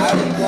Thank you.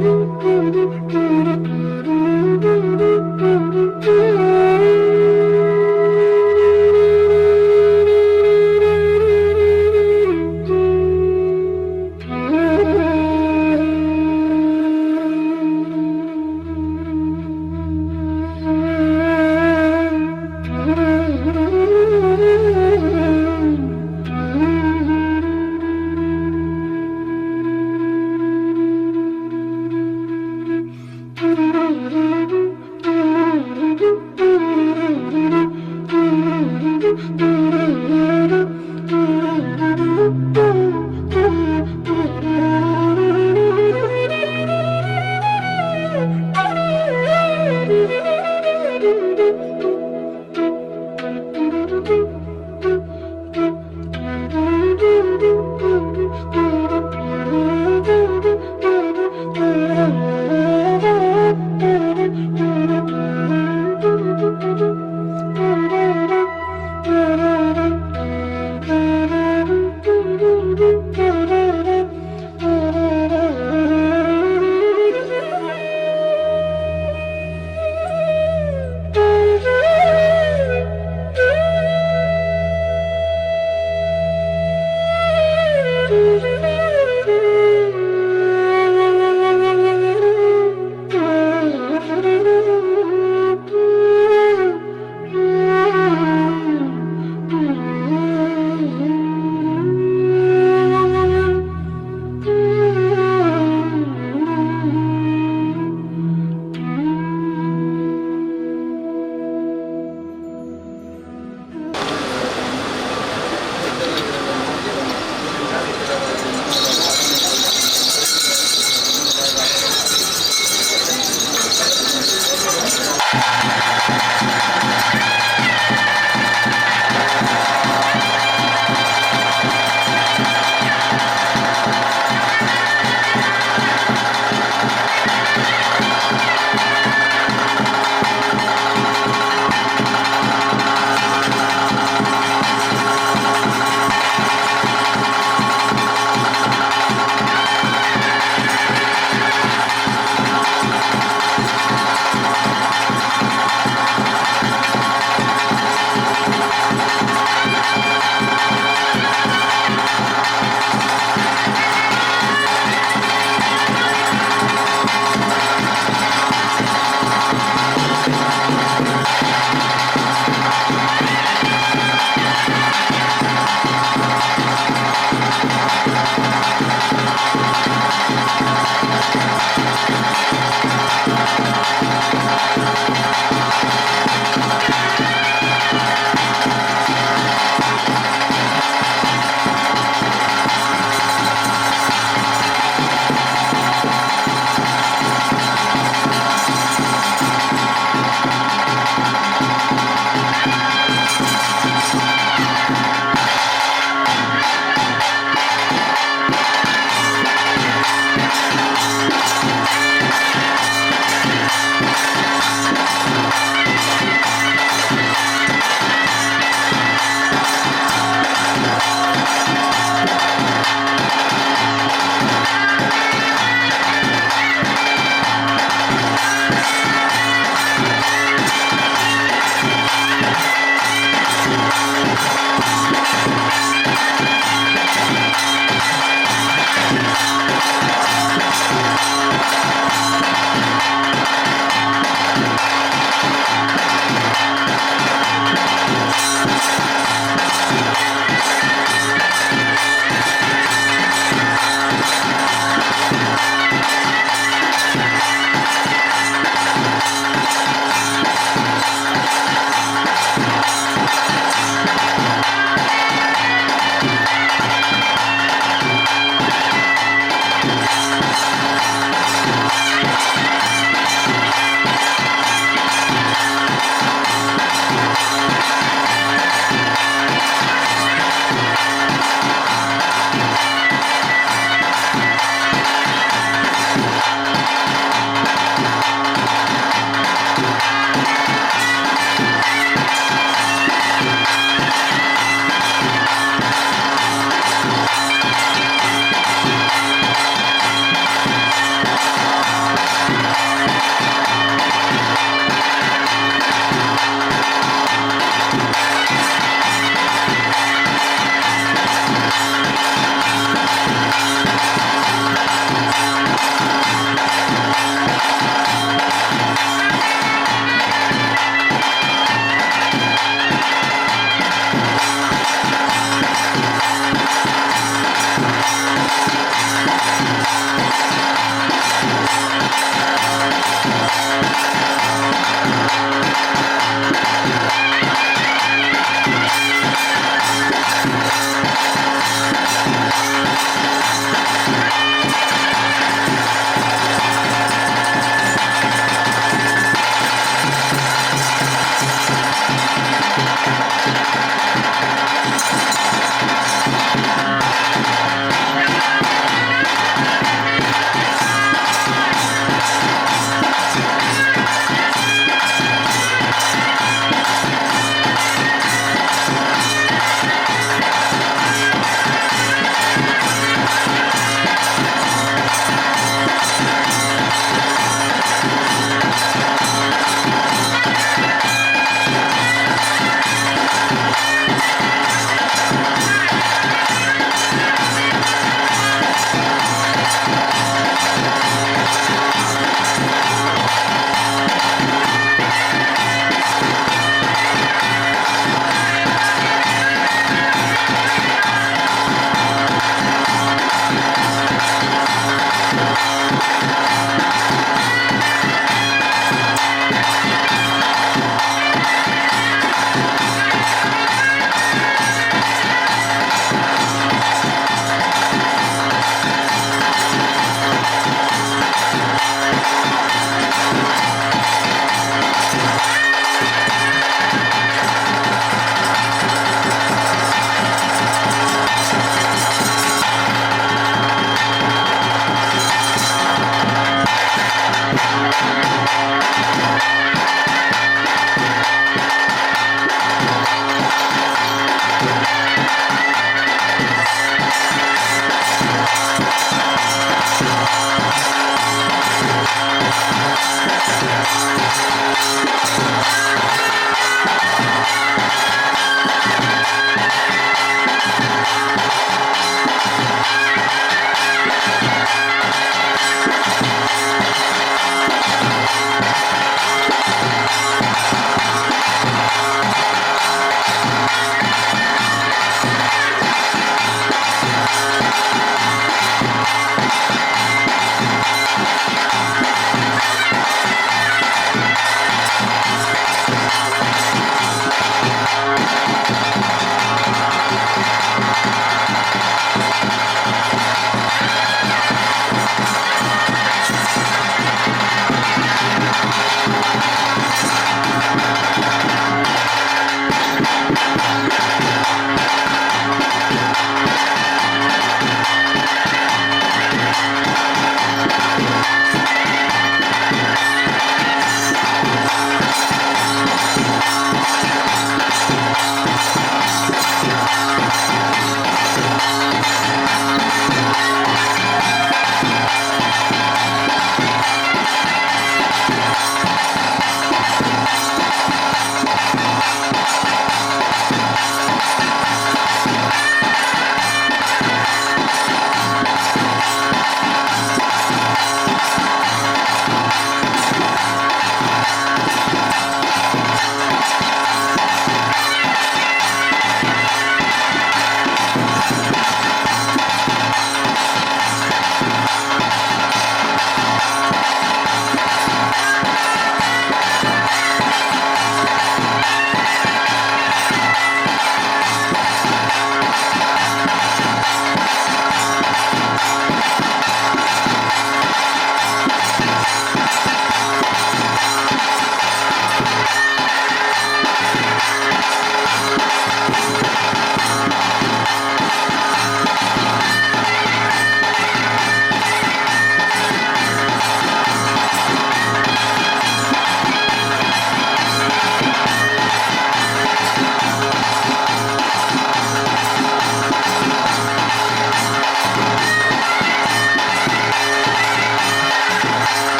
Thank you.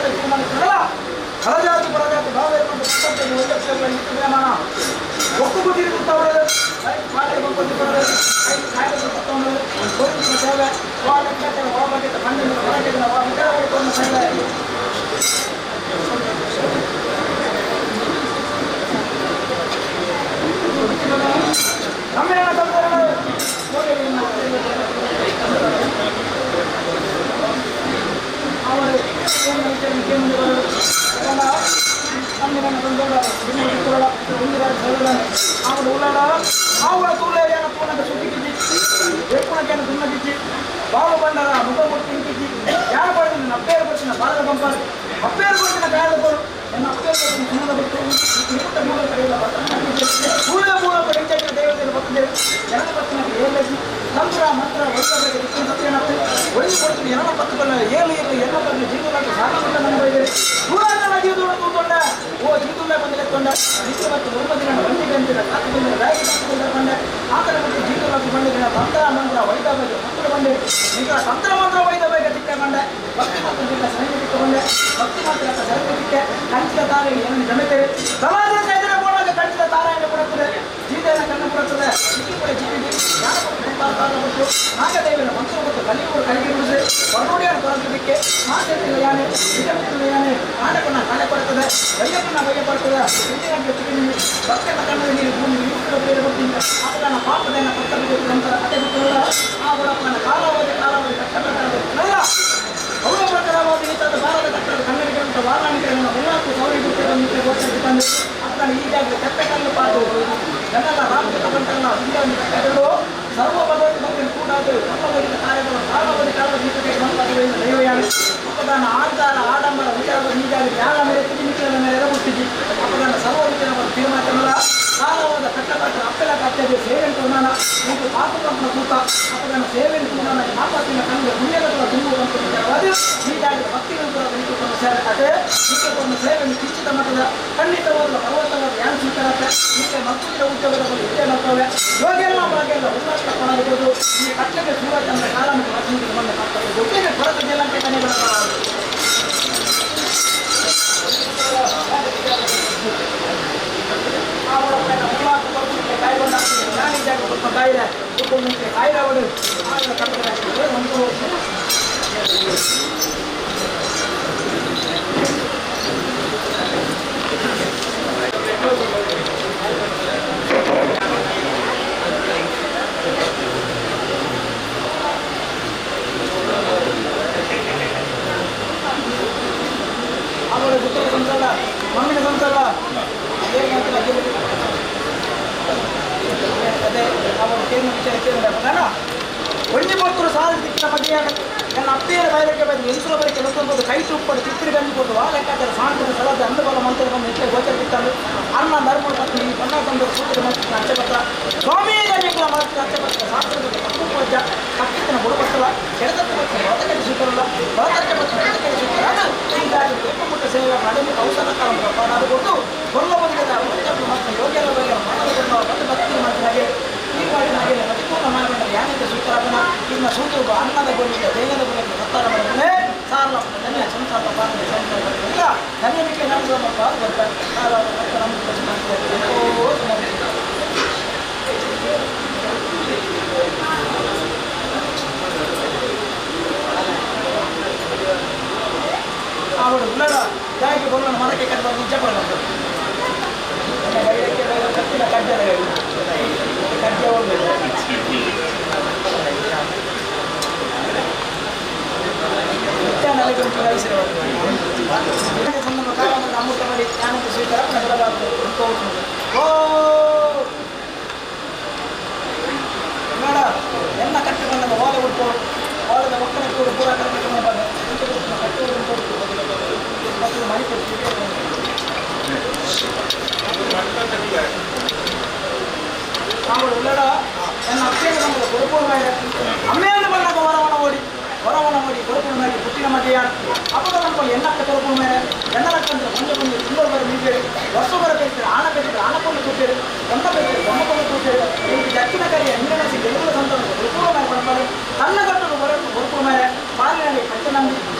ತೀರ್ಮಾನಿಸಿರಲ್ಲ ಕಲಜಾತಿ ಪರಜಾತಿ ಭಾವ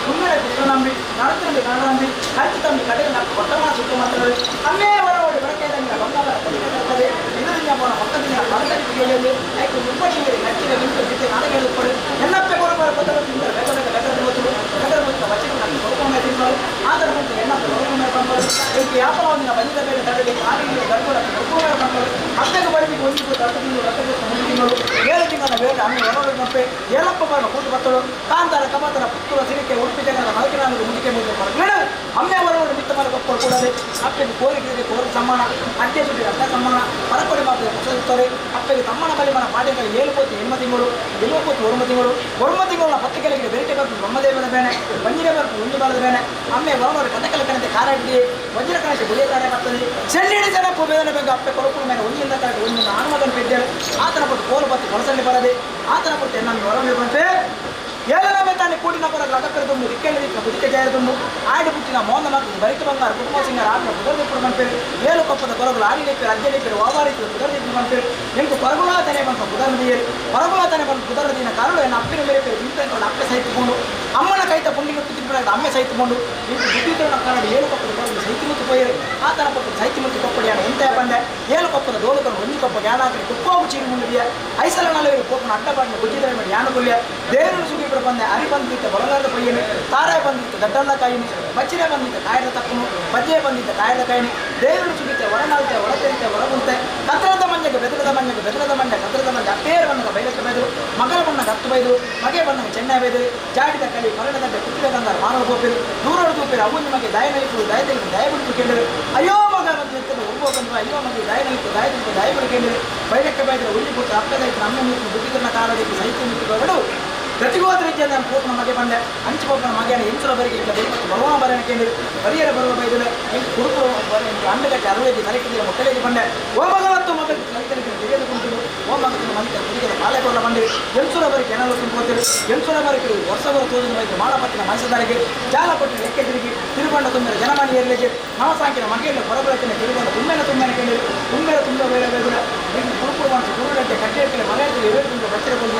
ಕುಮ್ಮರ ಕೃಷ್ಣನಂಬಿ ನರತಂಬಿ ಕನ್ನಡಂಬಿ ಕಲ್ತು ತಂಬಿ ಕಡೆಗೆ నాకు కొట్టమా ಸುತ್ತಮುತ್ತಲು ಅಮ್ಮೇ ಹೊರವಡಿ ಬರಕೇದಂಗ ಬಂಗಾರ ಕೊಡಿಕೆ ಇದರಿಂದ போன பக்கத்தில் பறக்கடிக்கு கேள்வி ஐக்கு முப்படி கட்சியில் நின்று விட்டு நாடகம் ఎన్నప్ప కొరకు కొత్త వెగ వెగ పోతులు వెగ పోతున్న వచ్చి నాకు కొడుకుమే తిన్నారు ఆధారం ఎన్నప్ప కొడుకుమే పంపలు ఇంక యాపలో ఉన్న ಬಂದಿದ ಮೇಲೆ ತಡೆಗೆ ಕಾಲಿಗೆ ಗರ್ಭದ ಕೊಡುಕುమే పంపలు అత్తకు బడికి ಒಂದಿಗೂ ತಟ್ಟು ತಿಂಗಳು ರಕ್ತ ಮೂರು ತಿಂಗಳು 7 ತಿಂಗಳ ಬೇಡ ಅಮ್ಮ ಹೊರಗಡೆ ನಂಪೆ ಏಲಪ್ಪ ಬರ ಕೂಟು ಬತ್ತಳು ಕಾಂತಾರ ಕಮತರ ಪುತ್ತೂರ ಸಿರಿಕೆ ಉಡುಪಿ ಜಗದ ಮಲಕಿನಾನದು ಮುಂದಿಕೆ ಮುಂದೆ ಹೊರಗಡೆ ಅಮ್ಮೆ ಹೊರಗಡೆ ಮಿತ್ತ ಮರ ಕೊಪ್ಪಳು ಕೂಡದೆ ಅಪ್ಪಗೆ ಕೋರಿಕೆ ಕೋರಿ ಸಮ್ಮಾನ ಅಡ್ಡೆ ಸುಟ್ಟಿ ಅಡ್ಡ ಸಮ್ಮಾನ ಪರಕೊಡಿ ಮಾತ್ರ ಕುಸುತ್ತಾರೆ ಅಪ್ಪಗೆ ತಮ್ಮನ ಬಲಿ ಮನ ಪಾಡ್ಯಗಳ 7 ಪೋತಿ 8 ತಿಂಗಳು 7 ಪೋತಿ 1 ತಿಂಗಳು 1 ತಿಂಗಳ ಪತ್ತಿಕೆಗಳಿಗೆ ಬೆರಿಟೆ ಬರ್ತು ಬ್ರಹ್ಮದೇವನ ಬೇನೆ ಬಂಜಿರೆ ಬರ್ತು ಒಂದು ಬಾಲದ ಬೇನೆ ಅಮ್ಮೆ ಹೊರನವರು ಕಥಕಲ ಕಣತೆ ಕಾರಾಡಿ ವಜ್ರ ಕಣಶ ಗುಳಿಯ ಕಾರ್ಯ ಬರ್ತದೆ ಚೆಲ್ಲಿಡಿ ಜನ ಕುಬೇದನ ಬೇಕು ಅಪ್ಪೆ ಕೊರಕುಳ ಮೇಲೆ ಒಂದಿಂದ ಕರೆದು ಒಂದೊಂದು ಆಣ್ಮಗನ ಪೆದ್ದೇಳು ಆತನ ಪಟ್ಟು ಕೋಲು ಬತ್ತು ಕೊಳಸಲ್ಲಿ ಬರದೆ ಆತನ ಪಟ್ಟು ನನ್ನ ಹೊರಬೇಕು ಏಳನ ತಾನೆ ಕೂಟಿನ ಕೊರಗ ಅಗಪೆರದುಂಡು ರಿಕ್ಕೆಳ್ಳಿ ಬುದಿಕೆ ಜಾಯದುಂಡು ಆಡಿ ಬುಟ್ಟಿನ ಮೋನ ಮಕ್ಕಳು ಬರಿಕೆ ಬಂಗಾರ ಕುಟುಂಬ ಸಿಂಗರ ಆತ್ಮ ಕುದರ್ದಿಪ್ಪು ಮನ್ಪೇರು ಏಳು ಕೊಪ್ಪದ ಕೊರಗಲು ಆಡಿಲೇಪೇರು ಅಜ್ಜಲೇಪೇರು ವಾವಾರಿತು ಕುದರ್ದಿಪ್ಪು ಮನ್ಪೇರು ಎಂಟು ಕೊರಗುಲ ತಾನೆ ಬಂತ ಕುದರ್ದಿಯರು ಕೊರಗುಲ ತಾನೆ ಬಂದು ಕುದರ್ದಿನ ಕಾರಣ ಎನ್ನ ಅಪ್ಪಿನ ಮೇಲೆ ಪೇರು ಇಂತ ಅಪ್ಪೆ ಸಹಿತಕೊಂಡು ಅಮ್ಮನ ಕೈತ ಪುಂಡಿಗೆ ತಿಪ್ಪು ಅಮ್ಮೆ ಸಹಿತಕೊಂಡು ಇಂಟು ಬುದ್ಧಿತರಣ ಕಾರಣ ಏಳು ಕೊಪ್ಪದ ಕೊರಗಲು ಸಹಿತ ಮುತ್ತು ಪೋಯರು ಆತನ ಪಟ್ಟು ಸಹಿತ ಮುತ್ತು ಕೊಪ್ಪಡಿಯಾನ ಎಂತ ಬಂದೆ ಏಳು ಕೊಪ್ಪದ ದೋಲುಕನು ಒಂದು ಕೊಪ್ಪ ಜ್ಞಾನಾಕರಿ ಕುಪ್ಪೋಗು ಚೀರು ಮುಂಡಿಯ ಐಸಲ ನಲವರು ಕೋಪನ ಅಡ್ಡಬಾಡಿನ ಗುಜ್ಜಿದರ ಮೇಲೆ ಯಾನುಗುಲ್ಯ ದೇವರು ಸುಗಿ ಬಂದೆ ಅರಿ ಬಂದಿದ್ದ ಬೊಳಗಾರದ ಪೊಯ್ಯನು ತಾರಾಯ ಬಂದಿದ್ದ ದಡ್ಡಲ್ಲ ಕಾಯಿನಿ ಬಚ್ಚಿರೆ ಬಂದಿದ್ದ ಕಾಯದ ತಕ್ಕನು ಬಜ್ಜೆ ಬಂದಿದ್ದ ಕಾಯದ ಕಾಯಿನಿ ದೇವರು ಸುಗಿತೆ ಒಡನಾಳ್ತೆ ಒಡತೆಂತೆ ಒಡಗುಂತೆ ಕತ್ತರದ ಮಂಜಗೆ ಬೆದರದ ಮಂಜಗೆ ಬೆದರದ ಮಂಜ ಕತ್ತರದ ಮಂಜ ಅಪ್ಪೇರು ಬಣ್ಣದ ಬೈಲಕ್ಕೆ ಬೈದರು ಮಗಲ ಬಣ್ಣದ ಹತ್ತು ಬೈದರು ಮಗೆ ಬಣ್ಣಗೆ ಚೆನ್ನ ಬೈದರು ಜಾಡಿದ ಕಲಿ ಮರಣದಂತೆ ಕುತ್ತಿದ ಗಂಗಾರ ಮಾನವ ಗೋಪಿರು ದೂರಡು ದೂಪಿರು ಅವು ನಿಮಗೆ ದಯನಲಿಪು ದಯ ತೆಗೆದು ದಯ ಬಿಟ್ಟು ಕೇಳಿದರು ಅಯ್ಯೋ ಮಗ ಅಂತ ಒಬ್ಬ ಬಂದು ಅಯ್ಯೋ ಮಗ ದಯನಲಿಪು ದಯ ತೆಗೆದು ದಯ ಬಿಟ್ಟು ಕೇಳಿದರು ಬೈಲಕ್ಕೆ ಬೈದರು ಉಳ್ಳಿ ಕೊಟ್ಟು ಅಪ್ಪದಾಯ್ತು ನಮ್ಮ ಮುತ್ತು ಬುದ್ಧಿಕರಣ ಕಾಲದಕ್ಕೆ ಸಹಿತ ಮುತ್ತು ಗತಿಗೋದ ರೀತಿಯ ನಾನು ಪೋಪನ ಮಗೆ ಬಂದೆ ಅಂಚು ಪೋಪನ ಮಗೆಯನ್ನು ಎಂಚುಲ ಬರಿಗೆ ಇಲ್ಲ ಬೇಕು ಬರುವ ಬರಣ ಕೇಳಿ ಬರಿಯರ ಬರುವ ಬೈದಲೆ ಎಂಟು ಕುಡುಕು ಬರ ಎಂಟು ಅಂಡಗಟ್ಟೆ ಅರವೇಜಿ ತಲೆಕಿದಿರ ಮೊಟ್ಟಲೆಗೆ ಬಂದೆ ಓ ಮಗಳತ್ತು ಮಗಳು ತಲೆಕಲಿಗೆ ತೆಗೆದುಕೊಂಡು ಓ ಮಗನ ಮನೆಗೆ ಕುಡಿಗೆದ ಪಾಲೆಕೊಲ್ಲ ಬಂದಿರಿ ಎಂಚುಲ ಬರಿಗೆ ಏನಾದ್ರು ತುಂಬೋತಿರಿ ಎಂಚುಲ ಬರಿಗೆ ವರ್ಷ ಬರ ತೋದಿನ ಬೈದು ಮಾಳಪತ್ತಿನ ಮೈಸದಾರಿಗೆ ಜಾಲ ಕೊಟ್ಟು ಲೆಕ್ಕೆ ತಿರುಗಿ ತಿರುಗೊಂಡ ತುಂಬಿರ ಜನಮಾನಿ ಎಲ್ಲಿಗೆ ನವಸಾಂಕಿನ ಮಗೆಯನ್ನು ಹೊರಬರಕಿನ ತಿರುಗೊಂಡ ತುಂಬೆನ ತುಂಬೆನ ಕೇಳಿ ತುಂಬೆನ ತುಂಬ ಬೇರೆ ಬೈದಲೆ ಎಂಟು ಕುಡುಕು ಮನಸ್ಸು ಕುರುಡಂತೆ ಕಟ್ಟೆ ಮಲೆಯಲ್ಲಿ ಏಳು ತುಂಬ ಬಚ್ಚಿರ ಕೊಂಡು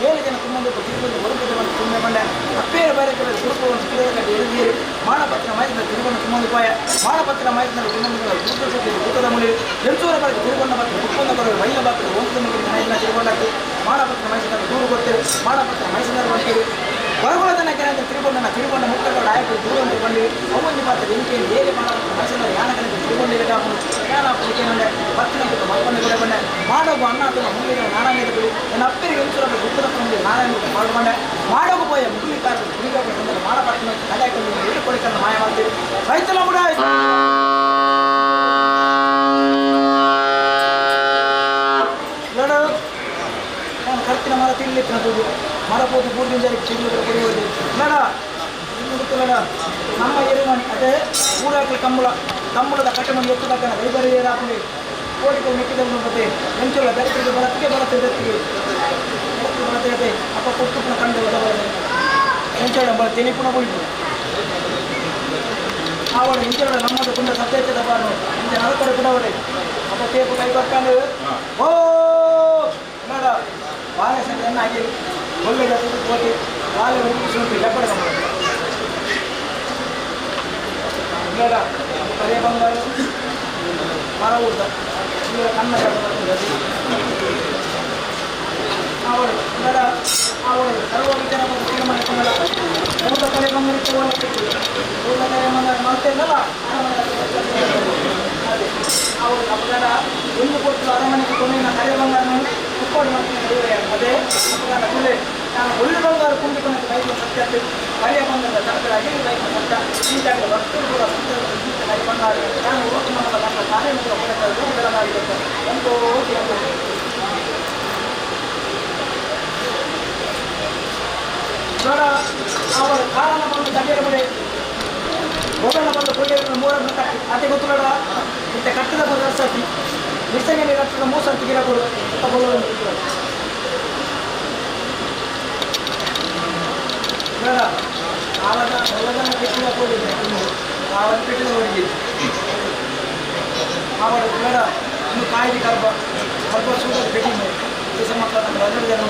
7 ಜನ ತುಂಬ ತಿರುಗೊಂಡು ಹೊರಪುಜ ತುಂಬ ಬಂಡೆ ಅಪ್ಪೇರು ಬೇರೆ ಕಡೆ ಕುರುಪುವನ್ನು ಕಿರಿಯ ಕಡೆ ಎഴുದಿಯರು ಮಾಣಪತ್ರ ಮೈಸಿನ ತಿರುಗೊಂಡು ತುಂಬೊಂದು ಪಾಯ ಮಾಣಪತ್ರ ಮೈಸಿನ ತಿರುಗೊಂಡು ಭೂತ ಭೂತದ ಮುಳಿ ಎಂಚೂರ ಬರೆಗೆ ತಿರುಗೊಂಡ ಮತ್ತು ಕುಪ್ಪಂದ ಬರುವ ಮೈಲ ಬಾಕಿ ಒಂದು ಮೈಸಿನ ತಿರುಗೊಂಡಕ್ಕೆ ಮಾಣಪತ್ರ ಮೈಸಿನ ದೂರು ಕೊಡ್ತೇವೆ ಮಾಣಪತ್ರ ಮೈಸಿನ ಬರ್ತೀವಿ ಹೊರಗುಳದನ ಕೆರೆ ತಿರುಗೊಂಡನ ತಿರುಗೊಂಡ ಮುಕ್ಕಗಳ ಆಯ್ತು ದೂರ ಬಂದಿವಿ ಅವೊಂದು ಮಾತ್ರ ಎಂಕೆಯನ್ನು ಏರಿ ಮಾಣಪತ್ರ ಮೈಸಿನ ಯಾನಗನಕ್ಕೆ ತಿರುಗೊಂಡಿರಗಾಪನು ಯಾನಾಪುಡಿಕೆನಂಡೆ ಪತ್ತಿನ ಕುತ್ತ ಮಕ್ಕಳು ಕೂಡ ಬಂಡೆ ಮಾಡೋಗು ಅಣ್ಣ ಅಥವಾ ಮುಂದಿನ ನಾರಾಯಣ ನನ್ನ ಅಪ್ಪರಿಗೆ ಎಂಚೂರ ಗುಪ್ಪದ ಮುಂದೆ ನಾರಾಯಣ ಮಾಡಿಕೊಂಡೆ ಮಾಡೋಗು ಪೋಯ ಮುಗುಲಿ ಕಾರು ಕುಡಿಗೋಗಿ ಬಂದರೆ ಮಾಣಪಟ್ಟಣ ಕಡೆಕೊಂಡು ಏಳು ಕೊಡಿಕನ್ನು ಮಾಯ ಮಾಡ್ತೀವಿ ರೈತನ ಕೂಡ ನಾನು ಕರ್ತಿನ ಮರ ತಿನ್ಲಿಕ್ಕೆ ನದು ಮರಪೋದು ಪೂರ್ತಿ ಜನಕ್ಕೆ ಚಿಗುರು ಕುಡಿಯುವುದು ನಡ ಲಡ ನಮ್ಮ ಎರುಮಣಿ ಅದೇ ಊರಾಕಲಿ ಕಂಬಳ ಕಂಬಳದ ಕಟ್ಟಮಣಿ ಎತ್ತದಕ್ಕನ ರೈಬರಿ ಏರಾಪುಲಿ ಕೋಟಿಗೆ ಮೆಕ್ಕಿದ ಮತ್ತೆ ಎಂಚುಲ ದರಿದ್ರಿಗೆ ಬರತ್ತಿಗೆ ಬರತ್ತೆ ದತ್ತಿಗೆ ಬರತ್ತೆ ಅಪ್ಪ ಕೊಟ್ಟು ಕಂಡು ಎಂಚೋಳ ಬರ ತೆಲಿಪುಣ ಕುಳಿತು ಆವಡ ಇಂಚೋಳ ನಮ್ಮದು ಕುಂಡ ಸತ್ಯದ ಬಾರು ಇಂಚ ನರಕಡೆ ಕುಡವಡೆ ಅಪ್ಪ ತೇಪು ಕೈ ಬರ್ಕೊಂಡು ಓ ನೋಡ ಬಾಳೆ ಸಂಖ್ಯೆ ಆಗಿ ಒಳ್ಳೆ ಕೋಟಿ ಬಾಳೆ ಮುಗಿಸುವಂತೆ ಲೆಕ್ಕಡ ನೋಡ ಕರೆ ಬಂಗಾರ ಮರ ಊಟ ಕನ್ನಡ ಆವಡೆ ನೋಡ ಆವಡೆ ಸರ್ವ ವಿಚಾರ ತೀರ್ಮಾನ ಊಟ ಕರೆ ಬಂಗಾರ ಊಟ ಕರೆ ಬಂಗಾರ ಮಾಡ್ತೇನಲ್ಲ ಅದೇ ಅವಳು ಅಪಘಾತ ಒಂದು ಕೊಟ್ಟು ಅರಮನೆಗೆ ಕೊನೆಯ ಕರೆ ಬಂಗಾರ ಕುಕ್ಕೋಡು ಮಾಡ್ತೀನಿ ಅದೇ ಅಪಘಾತ ಕುಳ್ಳೆ ನಾನು ಒಳ್ಳೆ ಬಂಗಾರ ಕುಂಡಿಕೊಂಡು ಬೈಕ್ ಸತ್ಯ ಕರೆಯ ಬಂಗಾರದ ತರಕರಾಗಿ ಬೈಕ್ ಸತ್ಯ ಈ ಜಾಗದ ವಸ್ತು ಕೂಡ ಸತ್ಯ ಕರೆ ಬಂಗಾರ ನಾನು ಓಟು ನಮ್ಮ ನನ್ನ ಕಾರ್ಯ ಕೊಡಲಾಗಿರುತ್ತೆ ಒಂದು ಓಟಿ ಅಂತ ನೋಡ ಅವರ ಕಾರಣ ಬಂದು ತಡೆಯಲು ಬಿಡಿ ಮೊಬೈಲ್ ಬಂದು ಕೊಡಿಯನ್ನು ಮೂರನ್ನು ಕಟ್ಟಿ ಅದೇ ಗೊತ್ತು ನೋಡ ಮತ್ತೆ ಕಟ್ಟದ ಬಂದು ಸರ್ತಿ ನಿಸಂಗನೆ ಕಟ್ಟದ 3 ಸರ್ತಿ ಗಿಡ ಕೊಡು ನೋಡ ಆವಾಗ ಹೊಲದನ್ನ ಕೆಟ್ಟಿದ ಹೋಗಿದೆ ಆವಾಗ ಪೆಟ್ಟಿದ ಹೋಗಿ ಆವಾಗ ಬೇಡ ಇನ್ನು ಕಾಯ್ದೆ ಕರ್ಬ ಕರ್ಬ ಸೂಟದ ಪೆಟ್ಟಿಂಗ್ ದೇಶ ಮಕ್ಕಳ ನಮ್ಮ ರಜೆ ಜನ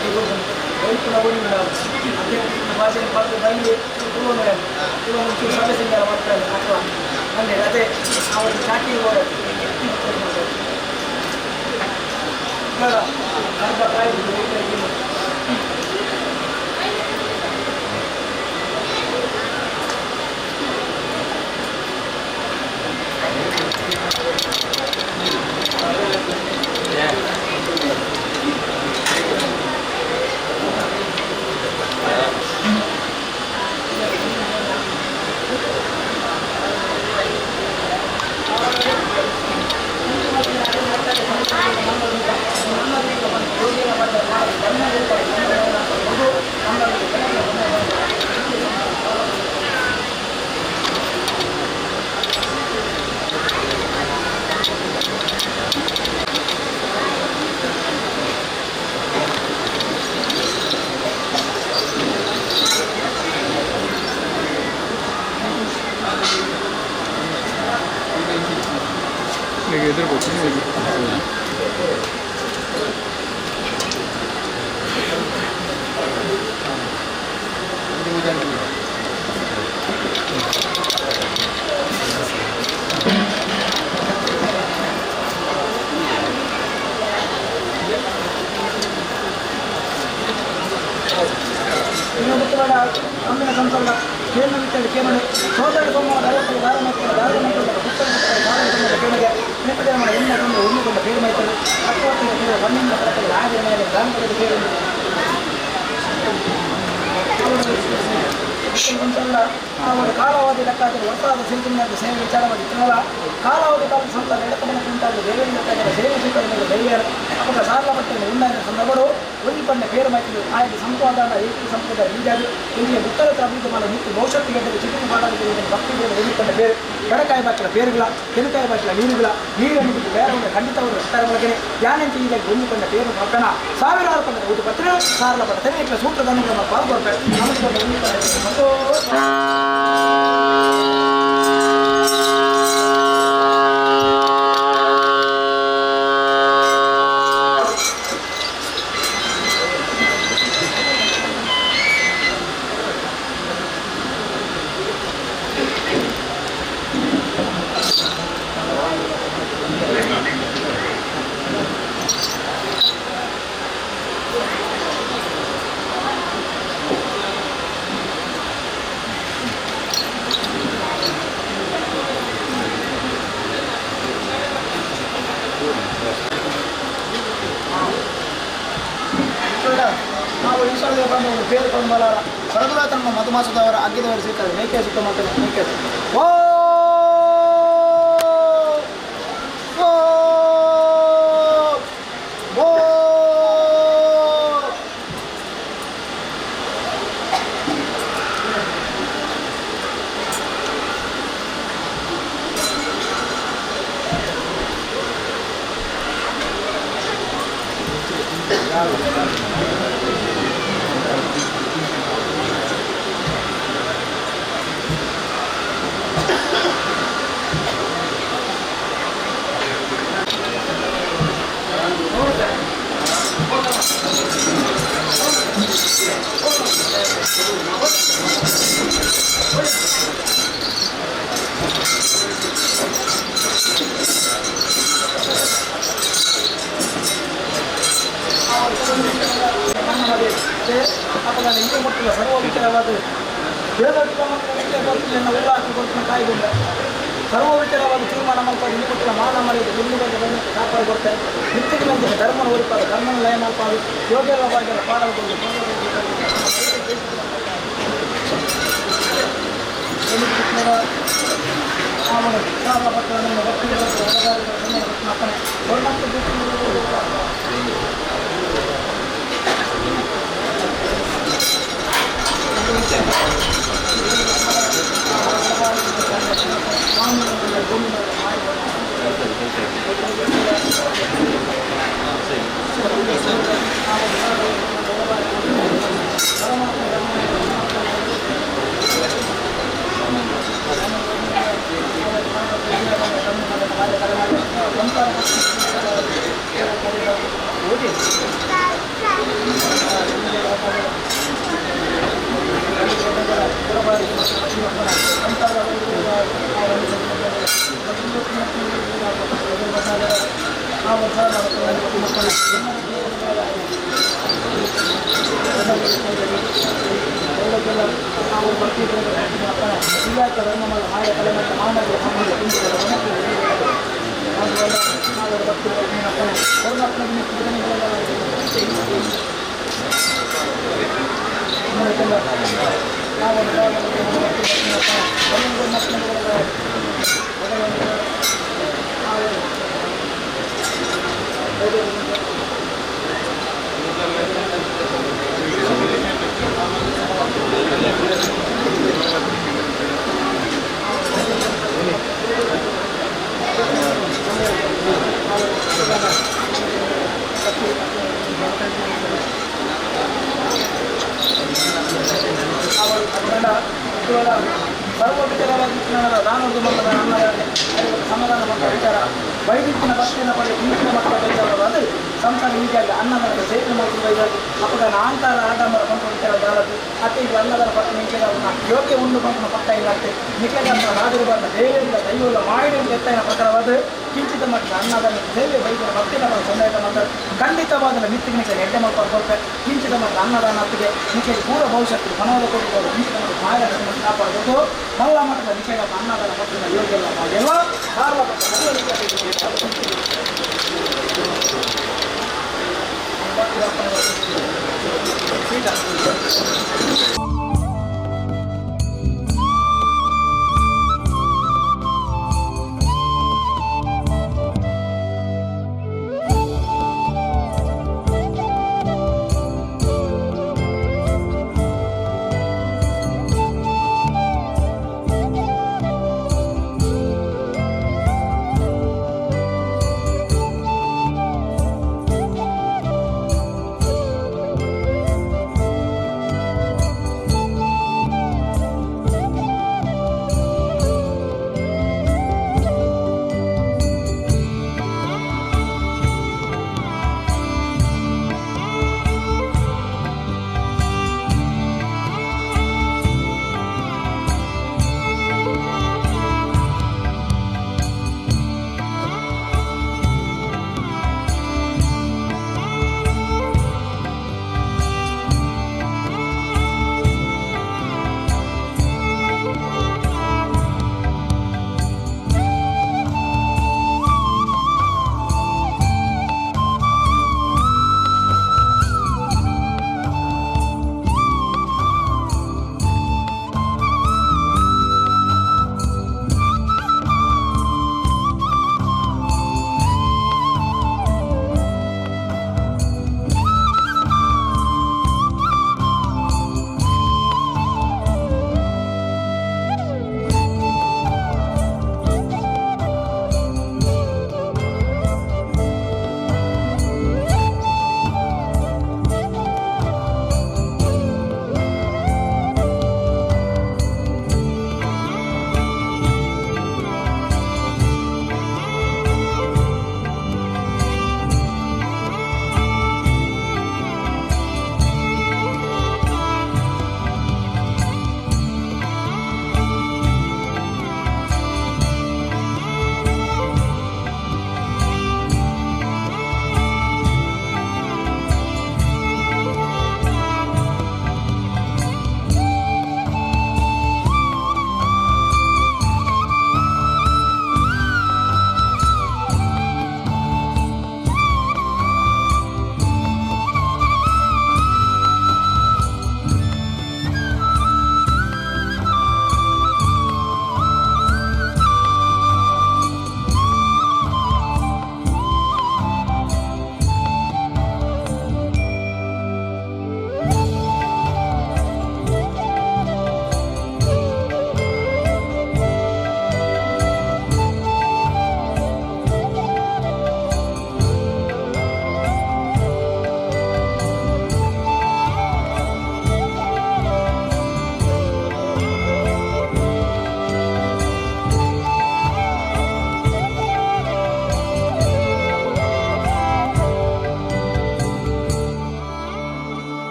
ವೈದ್ಯನ ಭಕ್ತಿನ ಪಡೆ ಇಂದಿನ ಮಕ್ಕಳ ಬೈದವರಾದ ಸಂಸಾರ ಈಗಾಗ ಅನ್ನದಾನ ಸೇವೆ ಮಾಡ್ಕೊಂಡು ಅಪ್ಪಗ ನಾಂತಾರ ಆಡಂಬರ ಪಂಪ ವಿಚಾರ ದಾಲದು ಅತ್ತೆ ಇದು ಅನ್ನದಾನ ಪಟ್ಟ ನಿಂಕೆದವ್ರನ್ನ ಯೋಗ್ಯ ಉಂಡು ಪಂಪನ ಪಟ್ಟ ಇಲ್ಲಾಗ್ತೆ ನಿಖೇದಾಂತರ ರಾಜರುಬಾರ್ದ ದೇವರಿಂದ ದೈವಲ್ಲ ಮಾಡಿದ ಎತ್ತೈನ ಪ್ರಕಾರವಾದ ಕಿಂಚಿತ ಮಟ್ಟದ ಅನ್ನದಾನ ಸೇವೆ ವೈದ್ಯರ ಭಕ್ತಿನ ಪರ ಸಂದಾಯದ ಮಾತ್ರ ಖಂಡಿತವಾದ ಮಿತ್ತಿಗೆ ನಿಖೆ ಎಡ್ಡೆ ಮಾಡ್ಕೊಂಡು ಕೊಡ್ತೆ ಕಿಂಚಿತ ಮಟ್ಟದ ಅನ್ನದಾನ ಹತ್ತಿಗೆ ನಿಖೆ ಪೂರ ಭವಿಷ್ಯತ್ತು ಮನೋದ ಕೊಟ್ಟು ಕಿಂಚಿತ ಮಟ್ಟದ ಮಾಯ ಕಾಪಾಡಬೇಕು ಮಲ್ಲ ಮಟ್ಟದ ನಿಖೇದ ಅನ್ನದಾನ ಪಟ್ಟಿನ ಯೋಗ್ಯ ಎಲ್ಲ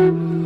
Thank you.